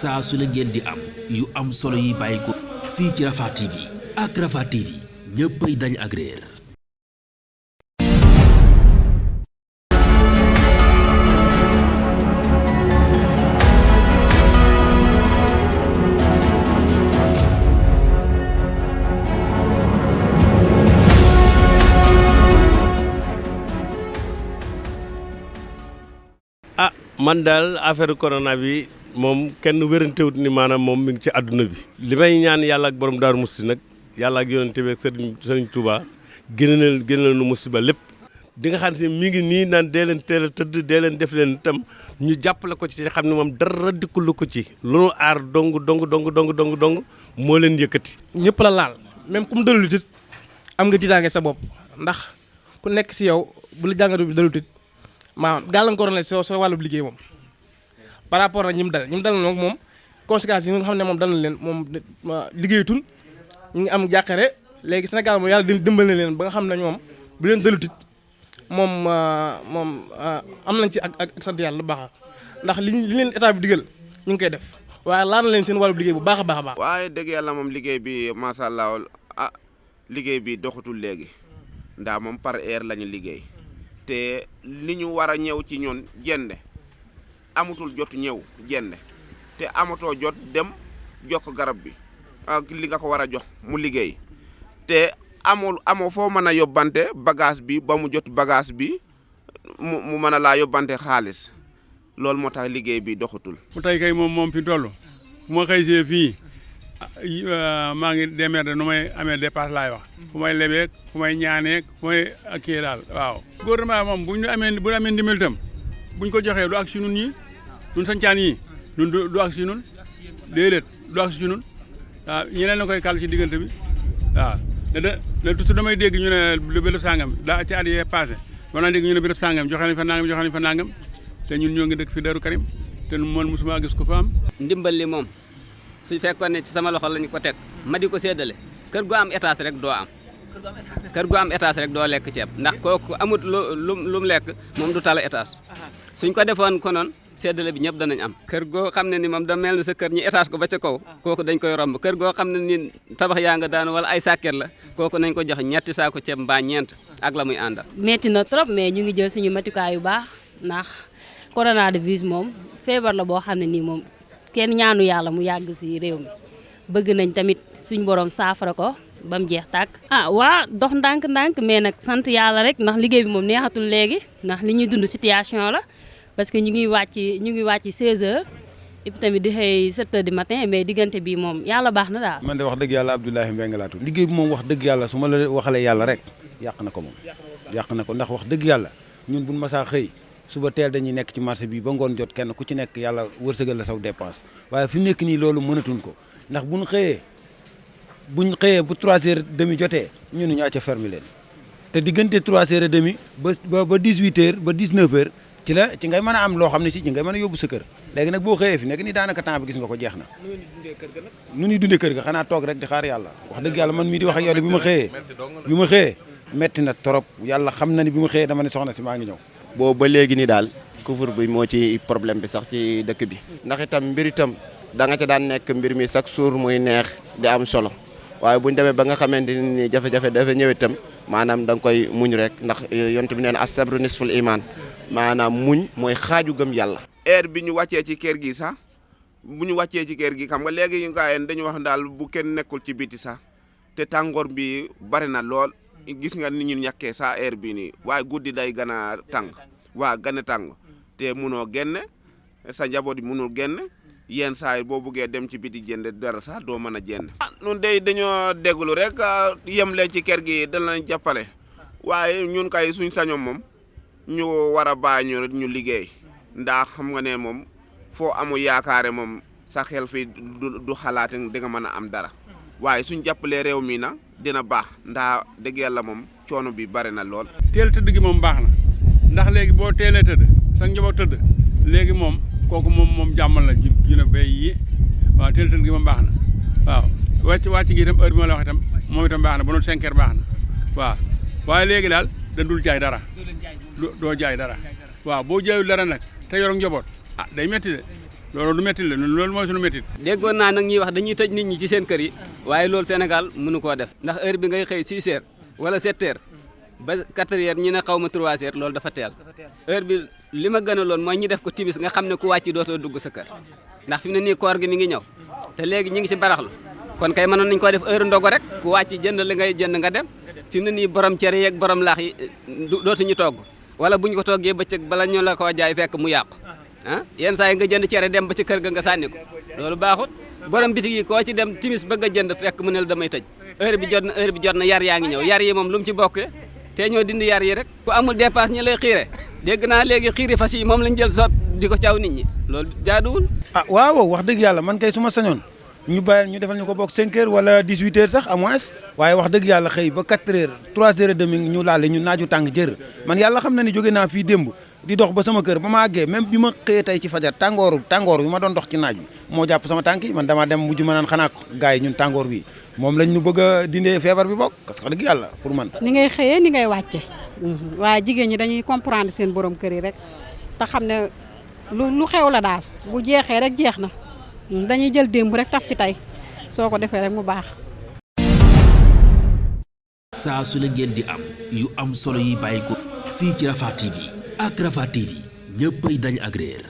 saa su ne ngeen di am yu am solo yi bàyyi ko fii ci Rafah TV ak Rafah TV ñëppay dañ ak réer. man daal affaire corona bi moom kenn wérantewut ni maanaam moom mi ngi ci àdduna bi. li may ñaan yàlla ak borom Daaru Musti nag yàlla ak yonente bi ak Sëriñ Tuubaa génne nu musiba lépp di nga xam ne mi ngi nii naan dee leen teel a tëdd dee leen def leen itam ñu jàppale ko ci xam ne moom dara dikkul ko ci. lu nu aar dong moo leen yëkkati. ñëpp la laal même ku mu dalulit it am nga tiitaange sa bopp ndax ku nekk si yow bu la jàngatu bi dalutit maanaam gàllankoor na soo wàllu liggéey moom par rapport ak ñi mu dal nag moom conséquences yi nga xam ne moom dal na leen moom liggéeyatul ñu ngi am jàqare léegi Sénégal moom yàlla dimbal na leen ba nga xam ne moom bu leen dalutit moom am nañ ci ak sant yàlla lu baax ndax li leen état bi digal ñu ngi koy def waaye laal na leen seen wàllu liggéey bu baax a baax. waaye dëgg yàlla moom liggéey bi macha allah liggéey bi doxatul léegi ndax moom par heure la ñu liggéey. te li ñu war a ñëw ci ñun jende amatul jot ñëw jende te amatoo jot dem jokk garab bi ak li nga ko war a jox mu liggéey te amoo foo mën a yóbbante bagage bi ba mu jot bagage bi mu mën a laa yóbbante xaalis loolu moo tax liggéey bi doxatul. mu tey kay moom fi toll moo xëy see fii maa ngi démerde nu may amee dépasse laay wax fu may lebeek fu may ñaaneek fu may kii daal waaw. gouvernement moom bu ñu amee ndimbal itam bu ñu ko joxee du ak si ñun ñii ñun sañcaan yi ñun du ak si ñun déedéet du ak si ñun waaw ñeneen la koy kàll ci diggante bi waaw ne toujours damay dégg ñu ne béréb sangam daa ci at yee passé war naa dégg ñu ne béréb sangam joxe nañ fa nangam te ñun ñoo ngi dëkk fi Daaru Karim te man mosuma gis ko fa am. ndimbal li moom su fekkoon ne ci sama loxo lañu ko teg ma di ko séddale kër gu am étage rek doo am kër gu am étage rek doo lekk ceeb ndax kooku amut lu mu lekk moom du tala étage suñ ko defoon konoon séddale bi ñëpp danañ am. kër goo xam ne ni moom da mel ni sa kër ñi étage ko ba ca kaw kooku dañ koy romb kër goo xam ne ni tabax yaa nga daan wala ay sàkket la kooku nañ ko jox ñetti saako ceeb mbaa ñeent ak la muy àndal. metti na trop mais ñu ngi jël suñu matukaay yu baax ndax coronavirus moom feebar la boo xam ne nii moom kenn ñaanu yàlla mu yàgg si réew mi bëgg nañ tamit suñ borom saafara ko ba mu jeex tàkk. waa dox ndànk-ndànk mais nag sant yàlla rek ndax liggéey bi moom neexatul léegi ndax li ñuy dund situation la parce que ñu ngi wàcc 16h et puis tamit di xëy 7h du matin mais diggante bi moom yàlla baax na daal. man de wax dëgg yàlla Abdoulaye Mbengue laa tudd liggéey bi moom wax dëgg yàlla su ma la waxalee yàlla rek yàq na ko moom yàq na ko ndax wax dëgg yàlla ñun buñ masaa xëy suba teel dañuy nekk ci marché bi ba ngoon jot kenn ku ci nekk yàlla wërsëgal la saw dépense waaye fi mu nekk nii loolu mënatuñ ko ndax buñ xëyee bu 3h30 jotee ñun ñu acca fermer leen te diggante 3h30 ba 18h ba 19h ci ngay mën a am loo xam ne si ci ngay mën a yóbbu sa kër léegi nag boo xëyee fi nekk nii daanaka temps bi gis nga ko jeex na. nu ñuy dundee kër ga xanaa toog rek di xaar yàlla wax dëgg yàlla man mii di wax ak yow bi ma xëyee metti na trop yàlla xam na ni bi ma xëyee dama ne soxna si maa ngi ñëw. boobu ba léegi ni daal couvre bi moo ci problème bi sax ci dëkk bi ndax itam mbir itam da nga ca daan nekk mbir mi chaque jour muy neex di am solo waaye buñ demee ba nga xamante ni jafe-jafe dafa ñëw itam maanaam da nga koy muñ rek ndax yonent bi nee na as-sabru nisful iman maanaam muñ mooy xaaju gëm yàlla. heure bi ñu wàccee ci kër gi sax bu ñu wàccee ci kër gi xam nga léegi ñu gaayeen dañu wax daal bu kenn nekkul ci biti sax te tàngoor bi bari na lool gis nga ni ñu ñàkkee saa heure bii nii waaye guddi day gën a tàng gën a tàng te munoo génn sa njaboot yi munul génn yenn saa yi boo buggee dem ci biti jënd dara sax doo mën a jënd. ñun de dañoo déglu rek yem leen ci kër gi danañ jàppale waaye ñun kay suñ sañoom moom ñu war a bàyyi ñu liggéey ndax xam nga ne moom foo amu yaakaare moom sa xel fi du xalaat di nga mën a am dara waaye suñ jàppalee réew mi na dina baax ndax dëgg yàlla moom coono bi bari na lool. teel tëdd gi moom baax na ndax léegi boo teelee tëdd sa njaboot tëdd léegi moom kooku moom jàmmal la ji ne bay yi waaw teel tëdd gi moom baax na waaw wàcc gi itam heure bi ma la wax itam moom itam baax na ba noonu 5 heures baax na waaw waaye léegi daal dañ dul jaay dara doo jaay dara waaw boo jaayul dara nag te yoroo njaboot day métti de loolu du métti la loolu mooy suñu métti. déggoon naa nag ñuy wax dañuy tëj nit ñi ci seen kër yi waaye loolu Sénégal mënu koo def ndax heure bi ngay xëy 6 heures wala 7 heures ba 4 heures ñi ne xaw ma 3 heures loolu dafa teel heure bi li ma gën a loon mooy ñi def ko timis nga xam ne ku wàcc dootoo dugg sa kër ndax fi mu ne nii koor gi mi ngi ñëw te léegi ñi ngi ci baraxlu kon kay mënoon nañ ko def heure ndogu rek ku wàcc jënd li ngay jënd nga dem fi mu ne nii borom cere yeeg borom laax yi dootuñu togg wala buñ ko toggee bëccëg bala ñu la ko jaay fekk mu yàqu ah yenn saa yi nga jënd cere dem ba ci kër ga nga sànni ko loolu baaxut borom bitig yi koo ci dem timis bëgg a jënd fekk mu ne la damay tëj heure bi jot na yar yaa ngi ñëw yar yi moom lu mu ci bokkee te ñoo dindi yar yi rek ku amul dépasse ñu lay xiire dégg naa léegi xiiri fas yi moom lañ jël soot di ko caaw nit ñi loolu jaaduwul. ah waaw wax dëgg yàlla man kay su ma sañoon ñu bàyyi ñu defal ñu ko bokk 5 heures wala 18 heures sax à moins waaye wax dëgg yàlla xëy ba 4 heures 3 heures et demi ñu laale ñu naaju tàng jër man yàlla xam na ni jóge naa fii démb di dox ba sama kër ba ma àggee même bi ma xëyee tey ci fajar tàngoor bi ma doon dox ci naaj bi moo jàpp sama tànk yi man dama dem mujj ma naan xanaa gars yi ñun tàngoor bi moom lañ ñu bëgg a dindee feebar bi bokk parce que wax dëgg yàlla pour man. ni ngay xëyee ni ngay wàcce waaye jigéen ñi dañuy comprendre seen borom kër yi rek te xam ne lu xew la daal bu jeexee rek jeex na dañuy jël démb rek taf ci tey soo ko defee rek mu baax. saa su ne ngeen di am yu am solo yi bàyyi ko fii ci Rafah TV ak Rafah TV ñëppay dañ agréer